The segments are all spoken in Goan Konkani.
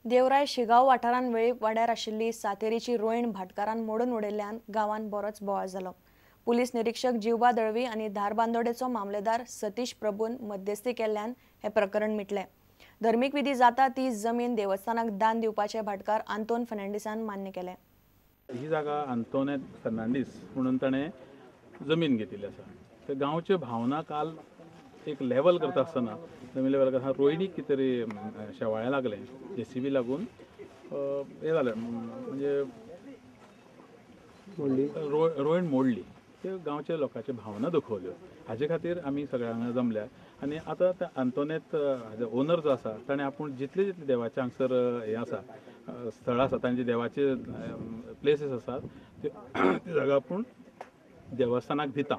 देवराय शिगांव वाठारांत वेळीप वाड्यार आशिल्ली सातेरीची रोयण भाटकारान मोडून उडयल्ल्यान गांवांत बरोच बोवाळ जालो. पुलीस निरीक्षक जीवबा दळवी आनी धारबांदोडेचो मामलेदार सतीश प्रभून मध्यस्थी केल्ल्यान हे प्रकरण मिटलें. धर्मीक विधी जाता ती जमीन देवस्थानाक दान दिवपाचे भाटकार आंतोन फर्नांडीसान मान्य केलें. ही जागा आंतोनेत फर्नांडीस म्हणून ताणें जमीन घेतिल्ली आसा. ते गांवचे भावना काल एक लेवल करता आसतना जमीन लेवल करता रोयणीक कितें तरी शेवाळें लागलें, जेसीबी लागून हें जालें, म्हणजे रोयण मोडली. ते गांवच्या लोकांच्यो भावना दुखवल्यो. हाजे खातीर आमी सगळे हांगा जमल्या आनी आतां त्या आंतोनेत ओनर जो आसा ताणें आपूण जितले जितले देवाचे हांगसर हें आसा स्थळां आसा, तांचे देवाचे प्लेसीस आसात ती जागा आपूण देवस्थानाक दिता,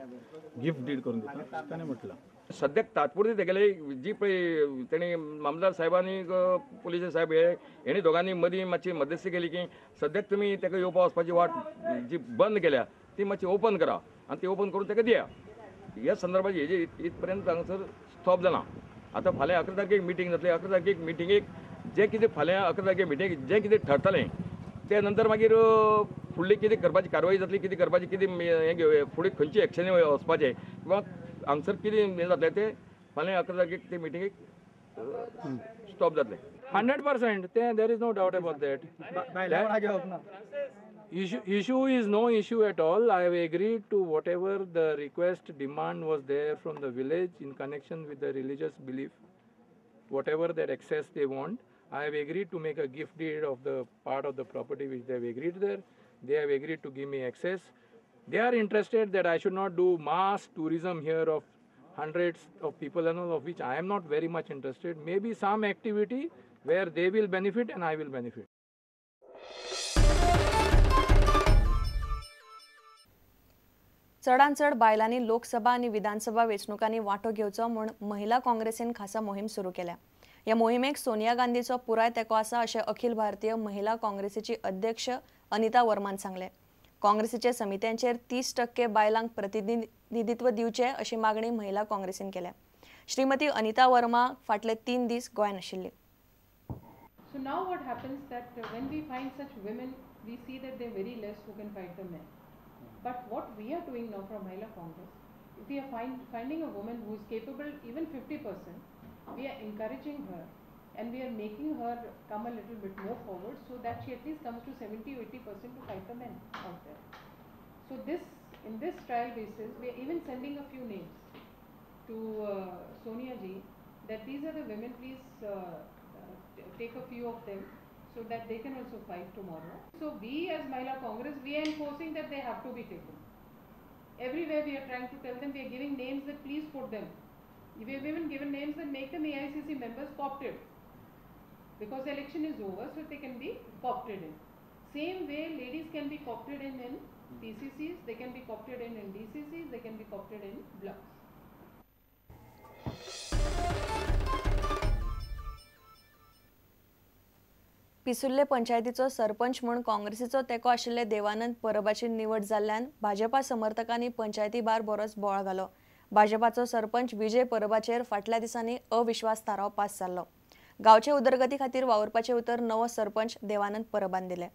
गिफ्ट did करून दिता ताणें म्हटलां. सद्याक तात्पुरती तेगेले जी पळय तेणी मामलेदार साहेबांनी पुलीस साहेब हे हेणी दोगांनी मदीं मातशी मध्यस्थी केली की सद्याक तुमी तेका येवपा वचपाची वाट जी बंद केल्या ती मातशी ओपन करा आनी ती ओपन करून तेका दिया. ह्या संदर्भात हेजे इतपर्यंत हांगासर स्टॉप जाला. आतां फाल्यां 11 तारखेक मिटींग जातली. 11 तारखेक मिटिंगेक जें कितें फाल्यां 11 तारखेक मिटिंगेक जें कितें ठरतलें ते नंतर मागीर फुडली कितें करपाची कारवाई जातली, कितें करपाची, कितें हें फुडें खंयची एक्शनी वचपाचें किंवा हांगसर कितें हें जातलें तें फाल्यां 11 तारखेक ते मिटिंगेक स्टॉप जातलें. 100% there is no doubt about that. Issue is no issue at all. I have agreed to whatever the request demand was there from the village in connection with the religious belief, whatever that access they want. I have agreed to make a gift deed of the part of the property which they have agreed there. They have agreed to give me access. They are interested that I should not do mass tourism here of hundreds of people and all, of which I am not very much interested. Maybe some activity where they will benefit and I will benefit. चडान चड बायलांनी लोकसभा आनी विधानसभा वेंचणुकांनी वांटो घेवचो म्हूण महिला काँग्रेसीन खासा मोहीम सुरू केल्या. ह्या मोहिमेक सोनिया गांधीचो पुराय तेंको आसा अशें अखिल भारतीय महिला काँग्रेसीची अध्यक्ष अनिता वर्मान सांगलें. काँग्रेसीच्या समित्यांचेर 30% बायलांक प्रतिनिधित्व दिवचें अशी मागणी महिला काँग्रेसीन केल्या. श्रीमती अनिता वर्मा फाटले 3 दीस गोंयांत आशिल्ली. So now what happens that when we find such women, we see that they are very less who can fight the men. But what we are doing now from Mahila Congress, if we are finding a woman who is capable even 50%, we are encouraging her and we are making her come a little bit more forward so that she at least comes to 70 or 80% to fight the men out there. So this, in this trial basis, we are even sending a few names to Sonia ji that these are the women, please take a few of them so that they can also fight tomorrow. So we as Mahila Congress, we are enforcing that they have to be taken. Everywhere we are trying to tell them, we are giving names that please put them. We have even given names that make them AICC members co-opted, because the election is over, so they can be co-opted in. Same way ladies can be co-opted in PCCs, they can be co-opted in DCCs, they can be co-opted in blocks. Pissurlem पंचायतीचो sarpanch म्हूण काँग्रेसीचो तेंको आशिल्ले देवानंद परबाची निवड जाल्ल्यान भाजपा समर्थकांनी पंचायती भायर बरोच बोवाळ घालो. भाजपाचो सरपंच विजय परबाचेर फाटल्या दिसांनी अविश्वास थाराव पास जाल्लो. गांवचे उदरगती खातीर वावुरपाचें उतर नवो सरपंच देवानंद परबान दिलें.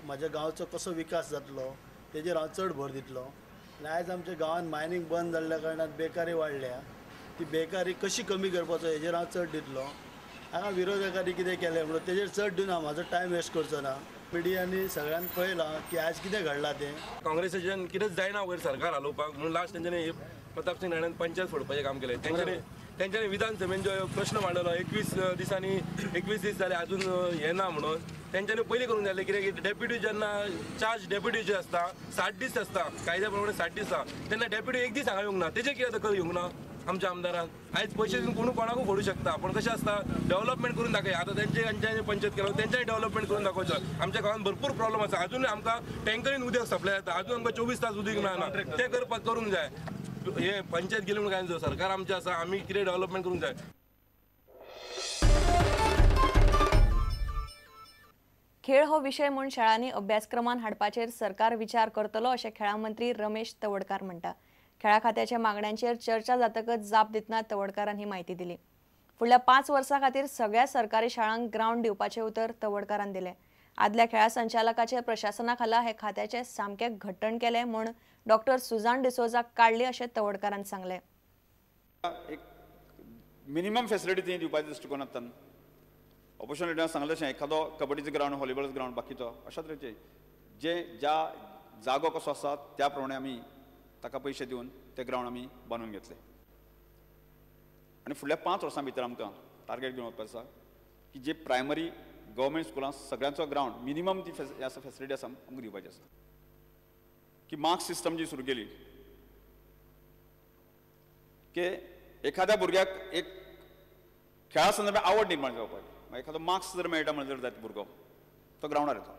म्हाज्या गांवचो कसो विकास जातलो तेजेर हांव चड भर दितलो. आनी आयज आमच्या गांवांत मायनींग बंद जाल्ल्या कारणान बेकारी वाडल्या, ती बेकारी कशी कमी करपाचो हेजेर हांव चड दितलो. हांगा विरोधकांनी कितें केलें म्हणून तेजेर चड दिवन हांव म्हाजो टायम वेस्ट करचो ना. मिडियांनी सगळ्यांक पळयलां की आयज कितें घडलां तें. काँग्रेसीच्यान कितेंच जायना वयर सरकार हालोवपाक म्हणून लास्ट तेंच्यांनी प्रताप सिंग राण्यान पंचायत फोडपाचें काम केलें. तेंच्यांनी विधानसभेन जो प्रश्न मांडलो 21 दिसांनी 21 दीस जाले अजून हें ना म्हणून तेंच्यांनी पयलीं करूंक जाय आसलें. कित्याक की डेप्युटी जेन्ना चार्ज डेप्युटीचे आसता 60 दीस आसता, कायद्या प्रमाणे 60 दीस आसता, तेन्ना डेप्युटी एक दीस हांगा येवंक ना, तेजेर कितें दखल घेवंक ना आमच्या आमदारान. आयज पयशे दिवन कोण कोणाकूय फोडूं शकता, पूण कशें आसता डेव्हलपमेंट करून दाखय. आतां तेंच्यांनी पंचायत केला, तेंच्यांनी डेव्हलपमेंट करून दाखोवचें. आमच्या गांवांत भरपूर प्रॉब्लम आसा, अजून आमकां टँकरीन उदक सप्लाय जाता, अजून आमकां 24 तास उदक मेळना, तें करपाक करूंक जाय. हे पंचायत गेली म्हणून काय, सरकार आमचें आसा, आमी कितें डेव्हलपमेंट करूंक जाय. खेळ हो विशय म्हूण शाळांनी अभ्यासक्रमान हाडपाचेर सरकार विचार करतलो अशें खेळां मंत्री रमेश तवडकार म्हणटा. खेळां खात्याच्या मागण्यांचेर चर्चा जातकच जाप दितना तवडकारान ही म्हायती दिली. फुडल्या 5 वर्सां खातीर सगळ्या सरकारी शाळांक ग्रावंड दिवपाचें उतर तवडकारान दिलें. आदल्या खेळां संचालकाचे प्रशासना खाला हे खात्याचें सामकें घट्टण केलें म्हूण डॉक्टर सुजान डिसोजाक काडली अशें तवडकारान सांगलें. एक मिनिमम फेसिलिटी ती दिवपाच्या दृश्टिकोनांतल्यान ऑपोजिशन लिडरान सांगलें तशें एखादो कबड्डीचो ग्रावंड, व्हॉलीबॉलाचो ग्रावंड, बाकीचो अशा तरेचे जे ज्या जागो कसो आसा त्या प्रमाणे आमी ताका पयशे दिवन ते ग्रावंड आमी बांदून घेतले. आनी फुडल्या 5 वर्सां भितर आमकां टार्गेट घेवन वचपाचो आसा की जे प्रायमरी गव्हर्मेंट स्कुलां सगळ्यांचो ग्रावंड मिनिमम ती फेसिलिटी आसा आमकां दिवपाची आसा. की मार्क्स सिस्टम जी सुरू केली की एखाद्या भुरग्याक एक खेळा संदर्भात आवड निर्माण जावपाची. एखादो मार्क्स जर मेळटा म्हणल्यार जर जायत भुरगो तो ग्रावंडार येता,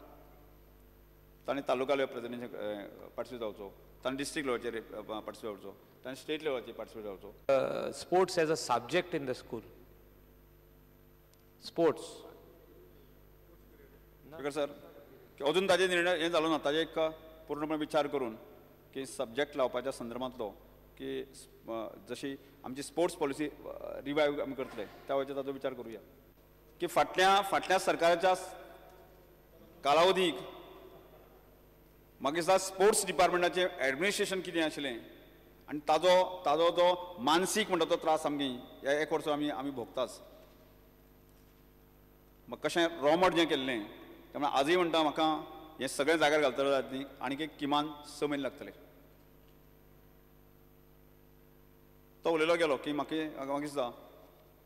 ताणें तालुका लेवल प्रेजिडेंट पार्टिसिपेट जावचो, ताणें डिस्ट्रिक्ट लेवलाचेर पार्टिसिपेट जावचो, ताणें स्टेट लेवलाचेर पार्टिसिपेट जावचो. Sports as a subject in the school. Sports speaker sir अजून ताजे निर्णय हें जालो ना, ताजे एक पूर्णपणे विचार करून की सब्जेक्ट लावपाच्या संदर्भांतलो की जशी आमची स्पोर्ट्स पॉलिसी रिवायव आमी करतले त्या वेळाचेर ताजो विचार करुया. की फाटल्या फाटल्या सरकाराच्या कालावधीक म्हाका दिसता स्पोर्ट्स डिपार्टमेंटाचें एडमिनिस्ट्रेशन कितें आशिल्लें आनी ताजो ताजो जो मानसीक म्हणटा तो त्रास आमगे ह्या एक वर्स आमी आमी भोगताच. म्हाका कशें रोमट जें केल्लें त्यामुळे आजूय म्हणटा म्हाका हें सगळें जाग्यार घालतले जाल्यार न्ही आनीक एक किमान 6 म्हयने लागतले. तो उलयलो गेलो की म्हाका म्हाका दिसता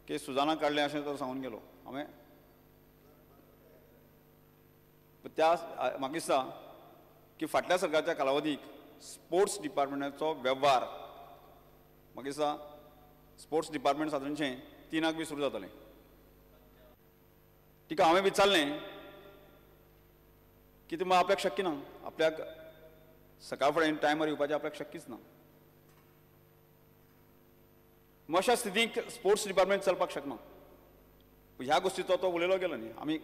की सुजाना काडलें अशें तो सांगून गेलो. हांवें त्या म्हाका दिसता की फाटल्या सरकारच्या कालावधीक स्पोर्ट्स डिपार्टमेंटाचो वेव्हार म्हाका दिसता स्पोर्ट्स डिपार्टमेंट सादारणशें 3 बी सुरू जातालें. तिका हांवें विचारलें की तुमकां आपल्याक शक्य ना, आपल्याक सकाळ फुडें टायमार येवपाचें आपल्याक शक्यच ना. अशा स्थितीक स्पोर्ट्स डिपार्टमेंट चलपाक शकना. ह्या गोश्टीचो तो उलयलो गेलो न्ही. आमी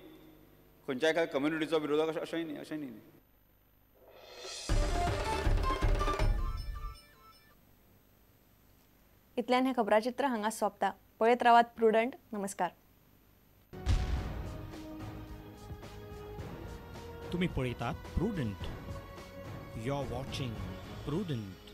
खंयच्या एका कम्युनिटीचो विरोधक अशेंय न्ही, अशें न्ही. इतल्यान हें खबराचित्र हांगा सोंपता. पळयत रावात प्रुडंट. नमस्कार. तुम्ही पळयतात Prudent. You are watching Prudent.